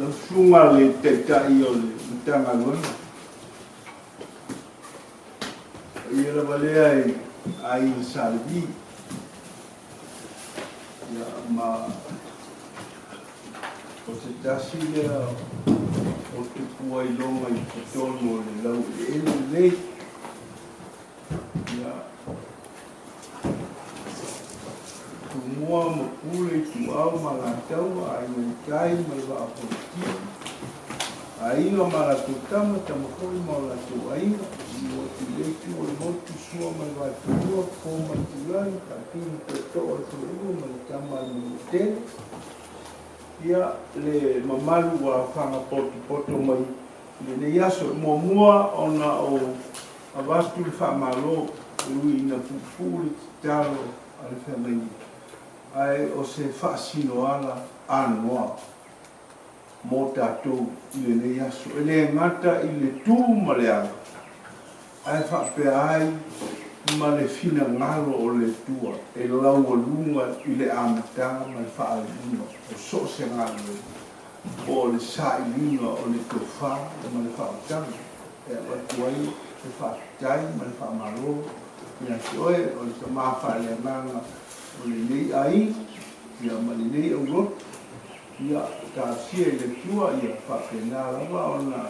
Lau Susuga i le Taitai o le Matagaluega, paia lava lea i Aiga Sa Levi, ia, ma o se tasi lea o tupua iloga i totonu o le laueleele lenei. Ia, Tumua ma Pule, Ituau ma Alataua, Aiga i le Tai ma le Vaa o Fonoti, Aiga ma latou Tama, Tama foi ma o latou Aiga, Liliu atu i lea itu o le motu, Sua ma le Vaifanua, Fofo ma Aitulagi, Patu ma Tootoo o le Faleula ma le Tama a le Manuatele. Ia, le mamalu ua aofaga potopoto mai i lenei aso. E muamua ona ou avatu le faamalo e ui ina puupuu le tatalo a le feagaiga, ae o se faasinoala anoa mo tatou i lenei aso. E le gata i le tu ma le aga, ae faapea ai ma le finagalo o le Atua e laualuga i le amataga ma le faaiuga o so o se galuega, po o le sailiga o le tofa ma le faautaga e avatu ai le faafetai ma le faamalo ia te oe, o le tama faaleagaga o lenei aiga ia ma lenei aulotu. Ia talosia i le Atua ia faapena lava ona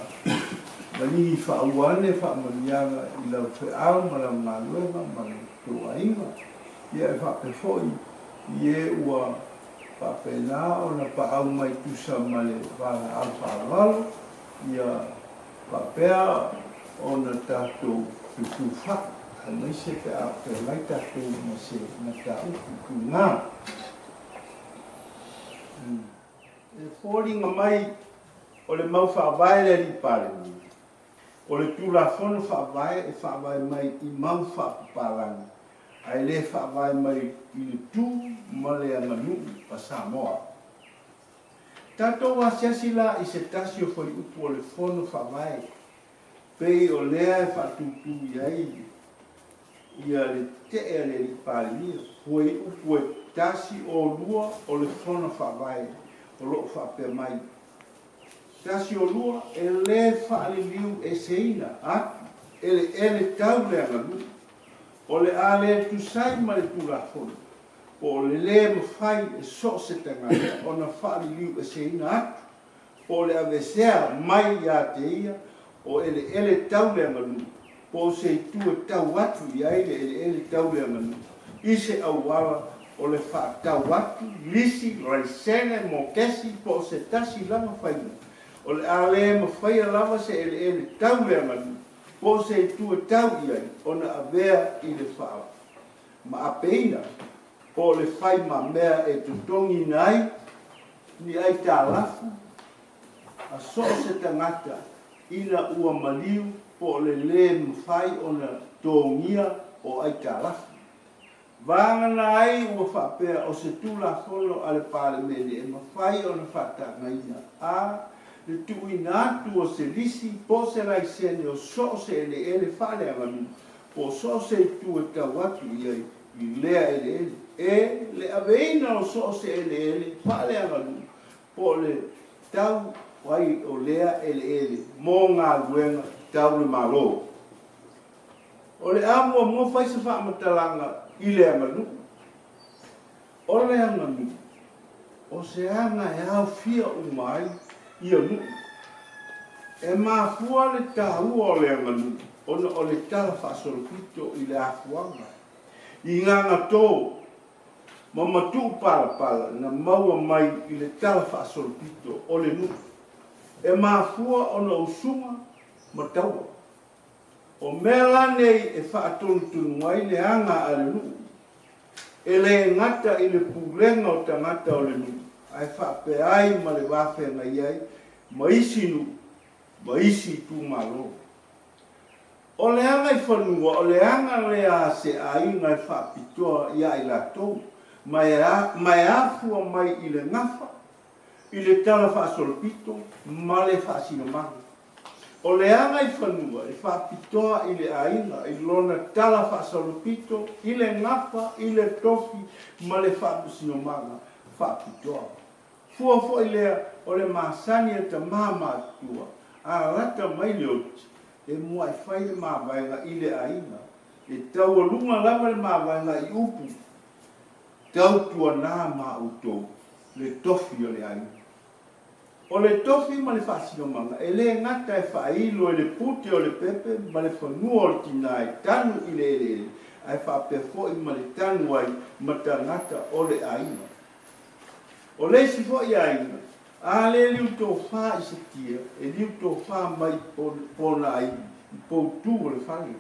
maligi faaua ane faamanuiaga i lau feau ma lau galuega ma lo outou aiga. Ia e faapea foi i e ua faapena ona paau mai tusa ma le valaau faaaloalo, ia faapea ona tatou fetufaai, aemaise pe a feagai tatou ma se mataupu tuga. E foliga mai o le mau faavae le Alii Palemia, o le Tulafono Faavae e faavae mai i mau faapapalagi ae le faavae mai i le tu ma le aganuu a Samoa. Tatou asiasi la i se tasi o fuaiupu o le Fono Faavae pei o lea e faatūtū i ai ia le tetee a le Alii Palemia, fuaiupu e 102 o le Fono Faavae o lo o faapea mai, 102, e le faaliliu eseina atu eleele tau le aganuu, o le a le tusai ma le Tulafono, po o le le mafai e so o se tagata ona faaliliu eseina atu po o le aveesea mai ia te ia o eleele tau le aganuu, po o se itu e tau atu i ai le eleele tau le aganuu i se auala o le faatau atu, lisi, laisene, mokesi po o se tasi lava faiga, o le a le mafaia lava se eleele tau le aganuu po o se itu e tau i ai ona avea i le faamaapeina po o le fai ma mea e totogiina ai ni aitalafu a so o se tagata ina ua maliu po o le lē mafai ona togia o aitalafu. Vagana ai ua faapea o se Tulafono a le Palemene e mafai ona faatagaina a le tuuina atu o se lisi po o se laisene o so o se eleele faaleaganuu po o so o se itu e tau atu i ai i lea eleele, e le aveina o so o se eleele faaleaganuu po o le tau ai o lea eleele mo galuega tau le Malo. O le a muamua fai se faamatalaga i le aganuu. O le aganuu, o se aga e aofia uma ai ia nuu. E mafua le taua o le aganuu ona o le tala faasolopito i le afuaga, i gagatō ma matuu palapala na maua mai i le tala faasolopito o le nuu. E mafua ona usuga ma taua. O mea la nei e faatonutonu ai le aga a le nuu, e le gata i le pulega o tagata o le nuu, ae faapea ai ma le va feagai ai ma isi nuu ma isi itumalo. O le agaifanua, o le aga lea a se aiga e faapitoa ia i latou, ma e afua mai i le gafa, i le tala faasolopito ma le faasinomaga. O le agaifanua e faapitoa i le aiga i lona tala faasolopito, i le gafa, i le tofi ma le faamasinomaga faapitoa. Fua foi lea o le masani a tamā matutua, a lata mai le oti, e muai fai le mavaega i le aiga. E taualuga lava le mavaega i upu, tautuana ma outou le tofi o le aiga. O le tofi ma le faasinomaga e le gata e faailo e le pute o le pepe ma le fanua o le tinā e tanu i le eleele, ae faapea foi ma le tanu ai ma tagata o le aiga. O le isi foi aiga, a le liutofā i se tia, e liutofā mai ponaivi i poutū o le fale.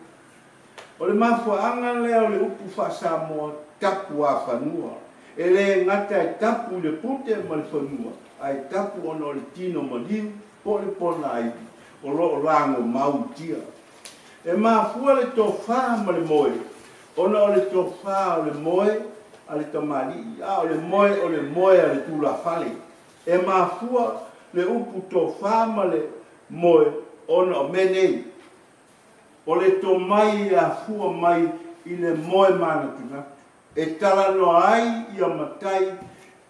O le mafuaaga lea o le upu faa-Samoa tapuafanua. E le gata e tapu i le pute ma le fanua, ae tapu ona o le tino maliu po o le ponaivi o lo o lagomau i tia. E mafua le tofā ma le moe, ona o le tofā o le moe a le tamalii, a o le moe o le moe a le tulafale. E mafua le upu tofā ma le moe ona o mea nei. O le tomai e afua mai i le moe manatunatu. E talanoa ai ia matai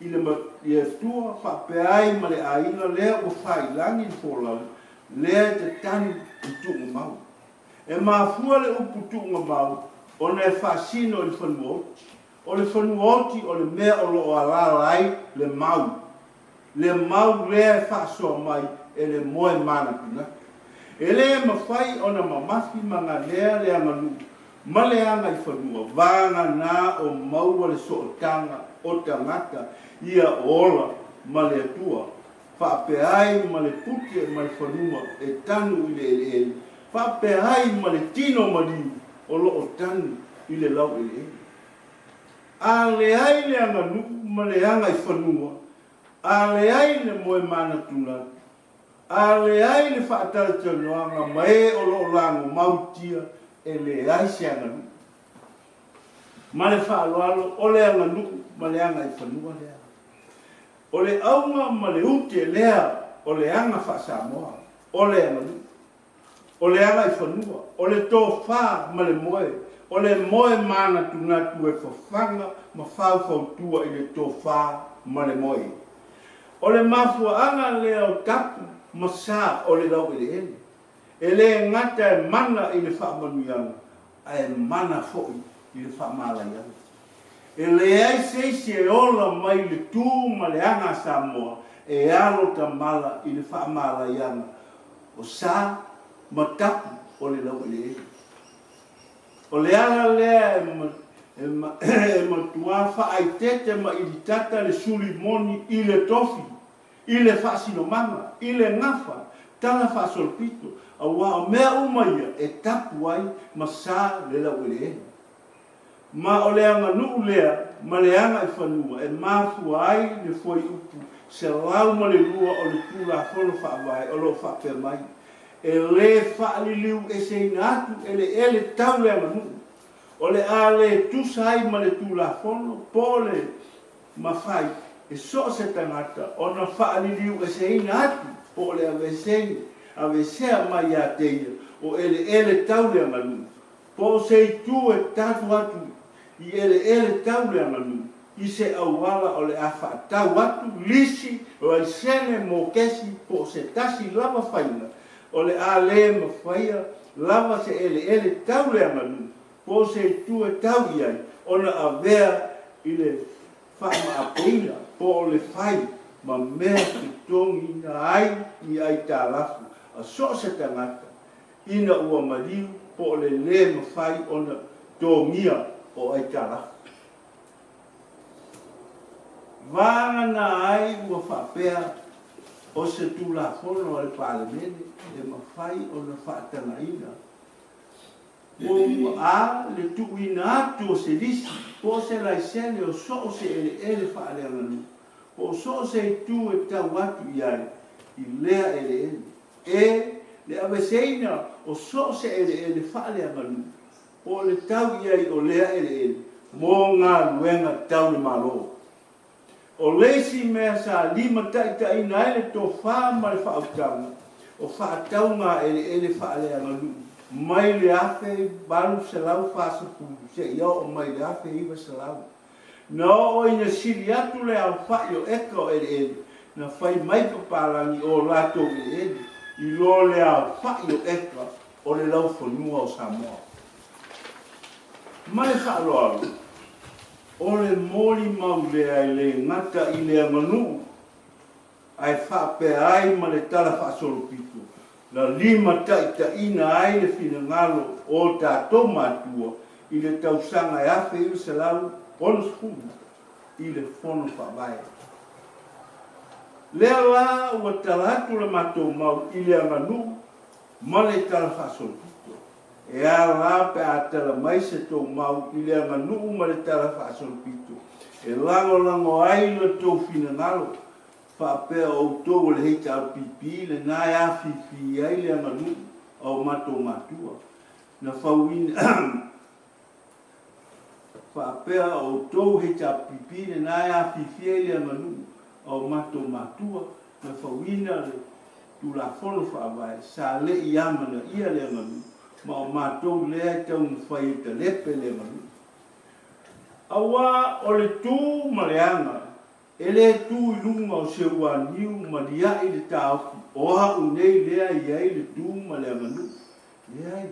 i le Atua faapea ai ma le aiga lea ua faiilagi le folau, lea e tatanu i tuugamau. E mafua le upu tuugamau ona e faasino i le fanua oti. O le fanua oti o le mea o lo o alaala ai le mau. Le mau lea e faasoa mai e le moe manatunatu. E le mafai ona mamafi ma ganea le aganuu ma le agaifanua, vagana o maua le sootaga o tagata ia ola ma le Atua, faapea ai ma le pute ma le fanua e tanu i le eleele, faapea ai ma le tino maliu o lo o tanu i le laueleele. A leai le aganuu ma le agaifanua, a leai le moe manatunatu, a leai le faatalatalanoaga ma e o lo o lagomau i tia, e leai se aganuu. Ma le faaaloalo, o le aganuu ma le agaifanua lea. O le auga ma le ute lea o le aga faa-Samoa, o le aganuu, o le agaifanua, o le tofā ma le moe, o le moe manatunatu e fafaga ma faufautua i le tofā ma le moe. O le mafuaaga lea o tapu ma sa o le laueleele. E le gata e mana i le faamanuiaga, ae mana foi i le faamalaiaga. E leai se isi e ola mai le tu ma le aga a Samoa e alo tamala i le faamalaiaga o sa ma tapu o le laueleele. O le ala lea e matua faaeteete ma ilitata le suli moni i le tofi, i le faasinomaga, i le gafa, tala faasolopito, aua o mea uma ia e tapu ai ma sa le laueleele. Ma o le aganuu lea ma le agaifanua e mafua ai le fuaiupu 102 o le Tulafono Faavae o lo o faapea mai, e le faaliliueseina atu eleele tau le aganuu, o le a le tusa ai ma le Tulafono po o le mafai e so o se tagata ona faaliliueseina atu po o le aveesea mai ia te ia o eleele tau le aganuu, po o se itu e talu atu i eleele tau le aganuu, i se auala o le a faatau atu lisi, laisene, mokesi po o se tasi lava faiga o le a le mafaia lava se eleele tau le aganuu po o se itu e tau i ai ona avea i le faamaapeina po o le fai ma mea totogiina ai ni aitalafu a so o se tagata ina ua maliu po o le le mafai ona togia o aitalafu. Vagana ai ua faapea o se Tulafono a le Palemene e mafai ona faatagaina. Muamua a le tuuina atu o se lisi po o se laisene o so o se eleele faaleaganuu po o so o se itu e tau atu i ai i lea eleele. E le aveeseina o so o se eleele faaleaganuu po o le tau i ai o lea eleele mo galuega tau le Malo. O le isi mea sa limataitaiina ai le tofā ma le faautaga o faatauga eleele faaleaganuu mai le 1840 seia oo mai le 1900. Na oo ina sili atu le aofai o eka o eleele Na fai mai papalagi o latou eleele i lo le aofa'i o eka o le laufanua o Samoa. Ma le faaaloalo, o le molimau lea e le gata i le aganuu ae faapea ai ma le tala faasolopito na limataitaiina ai le finagalo o tatou matua i le tausaga e 1960 i le Fono Faavae. Lea la ua tala atu le matou mau i le aganuu ma le tala faasolopito. E a la pe a tala mai se tou mau i le aganuu ma le tala faasolopito e lagolago ai lo tou finagalo faapea o outou o le HRPP lena e afifi ai le aganuu a o matou matua na fauina faapea o outou HRPP lena e afifi ai le aganuu a o matou matua na fauina le Tulafono Faavae sa le'i amanaia le aganuu ma o matou lea e taumafai e talepe le aganuu. Auā o le tu ma le aga e lē tu i luga o se uaniu ma lia'i le taofi o a'u nei lea e i ai le tu ma le aganuu. Leai,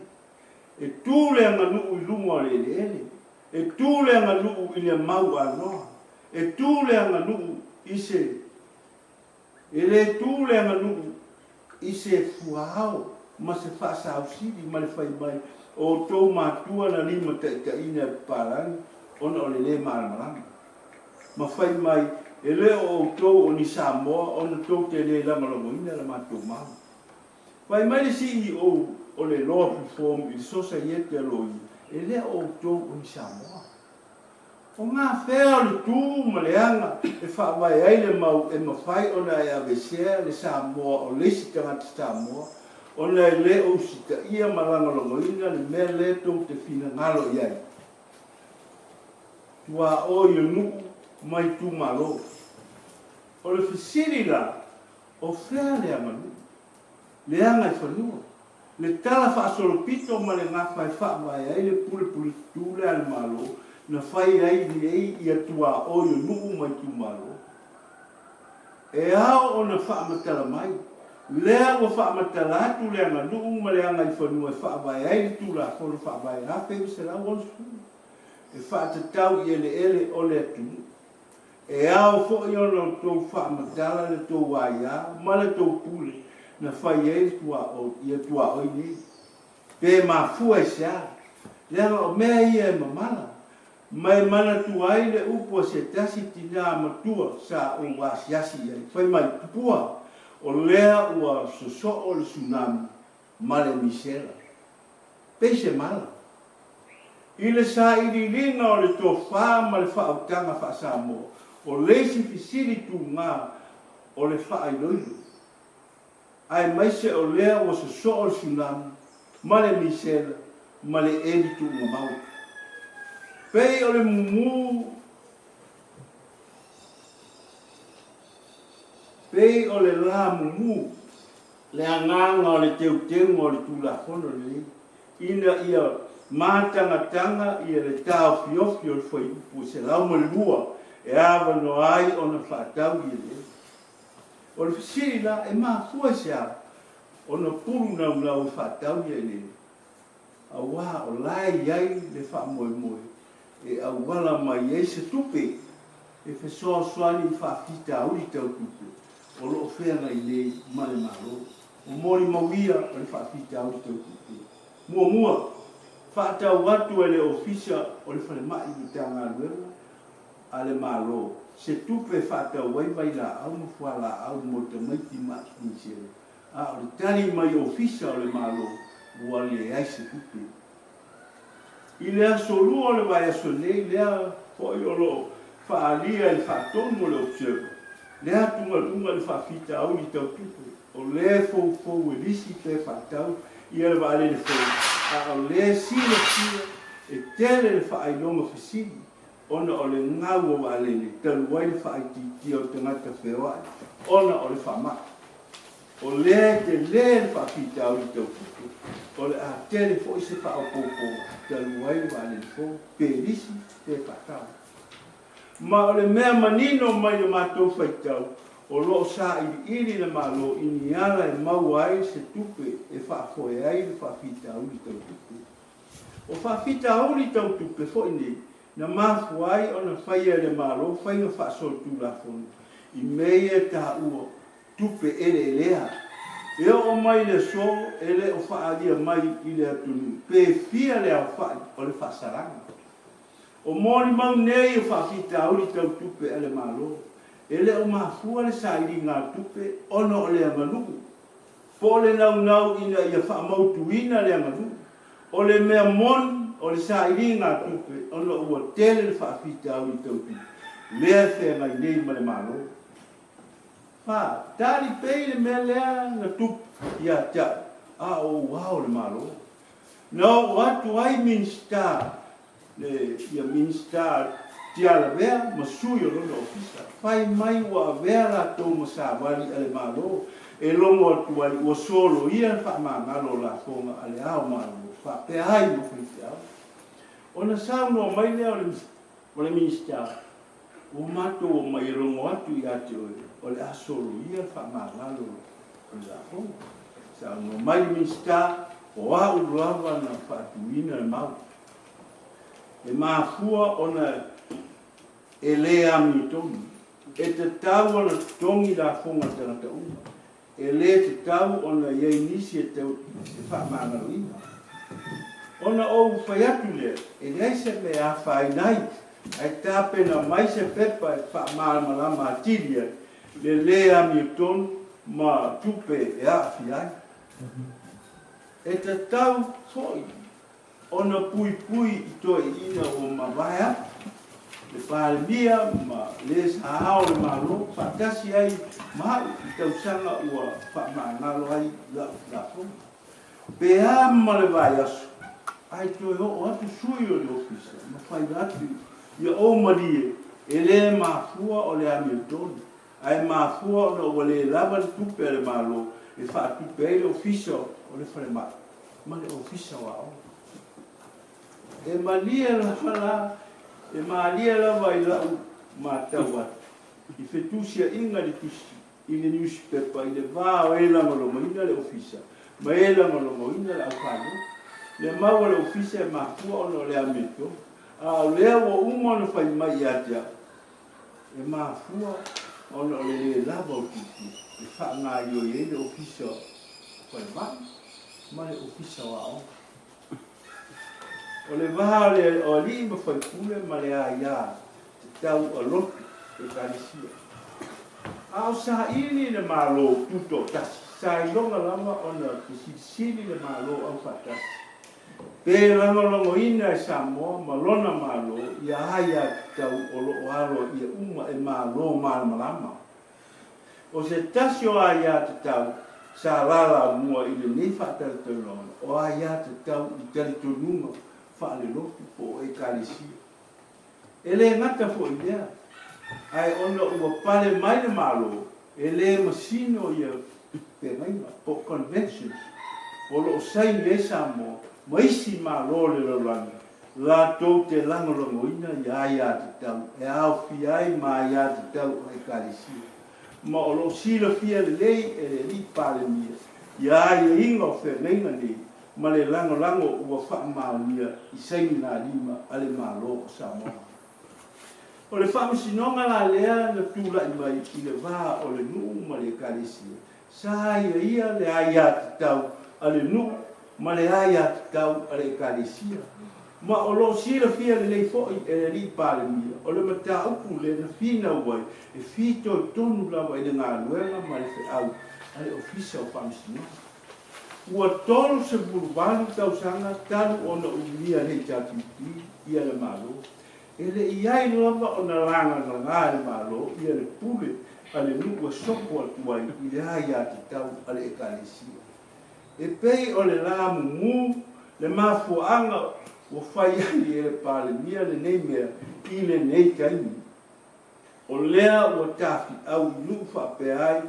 e tu le aganuu i luga o le eleele, e tu le aganuu i le mau anoa, e tu le aganuu i se E le tu le aganuu i se fuaao ma se faasausili ma le fai mai o outou matua na limataitaiina e papalagi ona o le lē malamalama, ma fai mai e le o outou o ni Samoa ona tou te le lagolagoina la matou mau. Fai mai le CEO o le Law Reform i le Sosaiete a Loia, e le o outou o ni Samoa. O gafea o le tu ma le aga e faavae ai le mau e mafai ona e aveesea le Samoa o le isi tagata Samoa ona e le o usitaia ma lagolagoina le mea lea tou te finagalo i ai. Tuaoi o nuu ma itumalo. O le fesili la, o fea le aganuu? Le agaifanua, le tala faasolopito ma le gafa e faavae ai le pule puletutu lea a le Malo na fai ai nei ia tuaoi o nuu ma itumalo. E ao ona faamatala mai, lea ua faamatala atu le aganuu ma le agaifanua e faavae ai le Tulafono Faavae 1960 e faatatau i eleele o le atunuu. E ao foi ona outou faamatala le tou aia ma le tou pule na fai ai le tuaoi ia tuaoi nei. Pe mafua i se a? Leaga o mea ia e mamala, ma e manatua ai le upu a se tasi tinā matua sa ou asiasi i ai, fai mai, Tupua, o lea ua sosoo le tsunami ma le misela. Pei se mala. I le sailiiliga o le tofa ma le faautaga faa-Samoa, o le isi fesili tuga o le faailoilo, aemaise o lea ua sosoo le tsunami ma le misela ma le eli tuugamau. Pei o le mumu, pei o le la mumu le agaga o le teuteuga o le Tulafono lenei, ina ia matagataga ia le taofiofi o le fuaiupu 102 e avanoa ai ona faatau i eleele. O le fesili la, e mafua i se a ona pulu naunau e faatau ia eleele? Aua o la e i ai le faamoemoe e auala mai ai se tupe e fesoasoani i faafitauli tau tupe o lo o feagai nei ma le Malo. O molimau ia o le faafitauli tau tupe. Muamua, faatau atu e le Ofisa o le Falemai Matagaluega a le Malo se tupe e faatau ai vailaau ma fualaau mo tamaiti ma'i kinisela, a o le tali mai Ofisa o le Malo ua leai se tupe. I le aso Lua o le vaiaso nei, lea foi o lo o faaalia i le faatonu o le Observer le atugaluga i le faafitauli tau tupe, o lea e foufou e lisi pe faatau ia le vaalele fou, a o lea e silafia e tele le faailoga fesili ona o le gau o vaalele talu ai le faaitiitia o tagata feoai ona o le faamai. O lea e telē le faafitauli tau tupe, o le a tele foi se faaopoopoga talu ai le vaalele fou, pe lisi pe faatau. Ma o le mea manino mai le matou faitau, O loo sailiili le Malo i ni ala e maua ai se tupe e faafoe ai le faafitauli tau tupe. O faafitauli tau tupe foi nei na mafua ai ona faia e le Malo faiga faasolitulafono i mea ia e taua tupe eleelea. E oo mai le aso e le o faaalia mai i le atunuu pe fia le aofai o le faasalaga. O molimau nei o faafitauli tau tupe a le Malo, e le o mafua le sailiga tupe ona o le aganuu, po o le naunau ina ia faamautuina le aganuu. O le mea moni o le sailiga tupe ona ua tele le faafitauli tau tupe lea e feagai nei ma le Malo. 4. Tali pei le mea lea na tupu ia te au a o ou ao le Malo. Na oo atu ai Minisita le ia Minisita Tialavea ma sui o lona ofisa. Fai mai ua avea latou ma savali a le Malo e logo atu ai ua soloia le faamagalo o lafoga a le Ao Malo faapea ai ma faifeau. Ona saunoa mai lea o le Minisita, ua matou omai e logo atu ia te oe o le a soloia le faamagalo o le lafoga. Saunoa mai le Minisita, o au lava na faatuina le mau. E mafua ona e le amiotonu. E tatau ona totogi lafoga a tagata uma. E le tatau ona i ai nisi e tau e faamagaloina. Ona ou fai atu lea, e leai se mea e afaina ai, ae tapena mai se pepa e faamalamalama atili ai le le amiotonu ma tupe e aafia ai. E tatau foi ona puipui i toeaiina ua mavae atu le Palemia ma le sa ao le Malo faatasi ai ma au i tausaga ua faamagalo ai lau lafoga. Pe a ma le vaiaso, ae toe oo atu sui o le ofisa ma fai atu ia ou malie e le mafua o le amiotonu, ae mafua ona ua le lava le tupe a le Malo e faatupe ai le ofisa o le falemai ma le ofisa o aoga. E malie lava la, e malie lava i lau matau atu i fetusiaiga i le tusi i le newspaper i le va o e lagolagoina le ofisa ma e lagolagoina le aufailoto. Le mau a le ofisa e mafua ona o le amiotonu, a o lea ua uma ona fai mai ia te au, e mafua ona o le le lava o tupe e faagaioi ai le ofisa o falemai ma le ofisa o aoga. O le va o alii ma faipule ma le aia tatau a lotu ekalesia. A o saili le Malo tutoatasi, sa iloga lava ona fesilisili le Malo aufaatasi pe lagolagoina e Samoa ma lona Malo ia aiatatau o loo aloaia uma e Malo malamalama. O se tasi o aiatatau sa lalamua i lenei faatalatalanoaga o aiatatau i talitonuga faalelotu po o ekalesia. E le gata foi lea, ae ona ua pale mai le Malo e le masino ia feagaiga po o conventions o loo saini ai Samoa ma isi Malo o le lalolagi latou te lagolagoina ia aiatatau e aofia ai ma aiatatau a ekalesia. Ma o loo silafia lelei e le alii Palemia ia aiaiga o feagaiga nei ma le lagolago ua faamaonia i sainigalima a le Malo o Samoa. O le faamasinoga la lea na tulai mai i le va o le nuu ma le ekalesia, sa aiaia le aiatatau a le nuu ma le aiatatau a le ekalesia. Ma o loo silafia lelei foi e le alii Palemia o le mataupu lea na finau ai e fitoitonu lava i le galuega ma le feau a le ofisa o faamasinoga. Ua 38 tausaga talu ona umia le HRPP ia le Malo. E le i ai lava ona lagalaga e le Malo ia le pule a le nuu e soko atu ai i le aiatatau a le ekalesia. E pei o le la mumu le mafuaaga ua fai ai e le Palemia lenei mea i lenei taimi. O lea ua tafiau i nuu faapea ai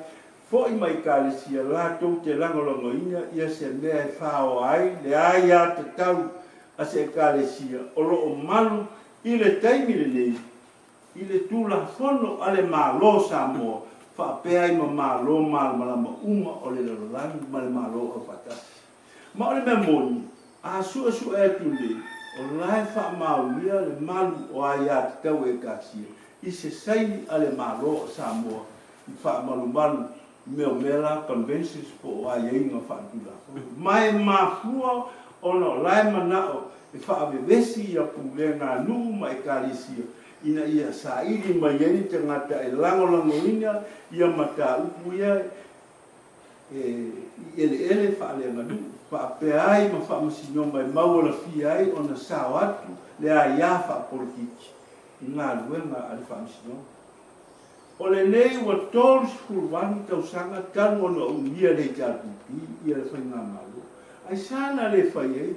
foi ma ekalesia latou te lagolagoina ia se mea e faoa ai le aiatatau a se ekalesia o loo malu i le taimi lenei i le Tulafono a le Malo o Samoa Faapea ai ma Malo malamalama uma o le lalolagi ma le Malo Aufaatasi. Ma o le mea moni, a su'esu'e atu nei, o la e faamaonia le malu o aiatatau a Ekalesia i se saini a le Malo o Samoa i faamalumalu i mea o mea la conventions po o aiaiga faaletulafono. Ma e mafua ona o la e mana'o e faavevesi ia pulega a nuu ma Ekalesia ina ia saili mai ai ni tagata e lagolagoina ia mataupu ia i eleele faaleaganuu, faapea ai ma faamasinoga e maualafia ai ona sao atu le aia faapolokiki i galuega a le faamasinoga. O lenei ua 38 tausaga talu ona umia le HRPP ia le faigamalo, aisā na le fai ai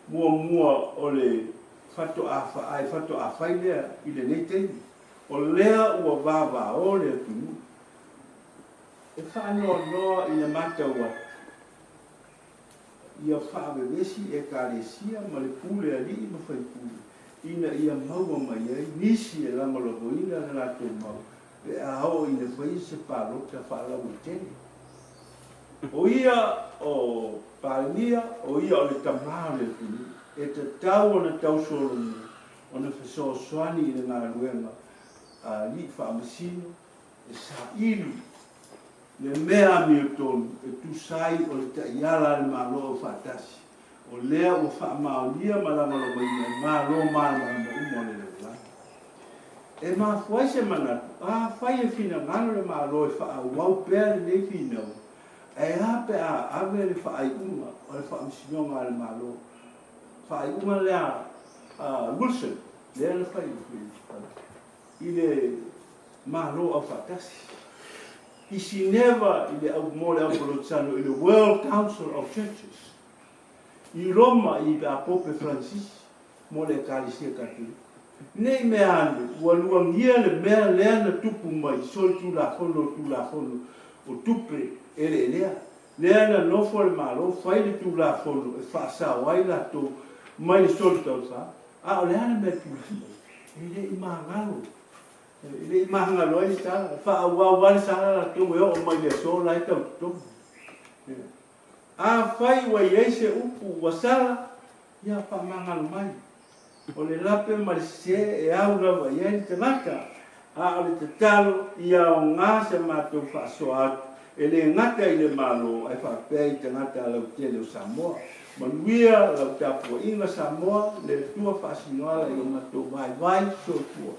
muamua o le faatoa fai lea i lenei taimi, o lea ua vavao le atunuu e faanoanoa ina matau atu ia faavevesi Ekalesia ma le pule a alii ma faipule ina ia maua mai ai nisi e lagolagoina le latou mau pe a oo ina faia se palota faalauaitele. O ia o Palemia, o ia o le tamā o le atunuu, e tatau ona tausolomua ona fesoasoani i le galuega a alii faamasino e saili le mea amiotonu e tusa ai o le taiala a le Malo Aufaatasi, o lea ua faamaonia ma lagolagoina e Malo malamalama uma o le lalolagi. E mafua ai se manatu, afai e finagalo le Malo e faaauau pea lenei finauga, ae a pe a ave le faaiuga o le Faamasinoga a le Malo, faaiuga lea a Wilson, lea na fai i le Malo Aufaatasi, i Sineva i le au, mo le aufalotano i le World Council of Churches, i Roma i a Pope Francis mo le Ekalesia Katoliko. Ne i mea ane ua luagia le mea lea na tupu mai i solitulafono o Tulafono o Tupe Eleelea, lea na nofo le Malo fai le Tulafono e faasao ai latou mai le solitaufa, a o le a le mea e tulai mai? E le i magalo. E le i magalo ai le sala, e faaauau lava le sala latou e oo mai le aso la e tau totogi. Afai ua i ai se upu ua sala, ia faamagalo mai. O le lape ma le sese e au lava i ai le tagata, a o le tatalo ia aoga se matou faasoa atu e le gata i le Malo ae faapea i tagata lautele o Samoa. Manuia lau tapuaiga Samoa, le Atua faasinoala i lo matou vaivai. Soifua.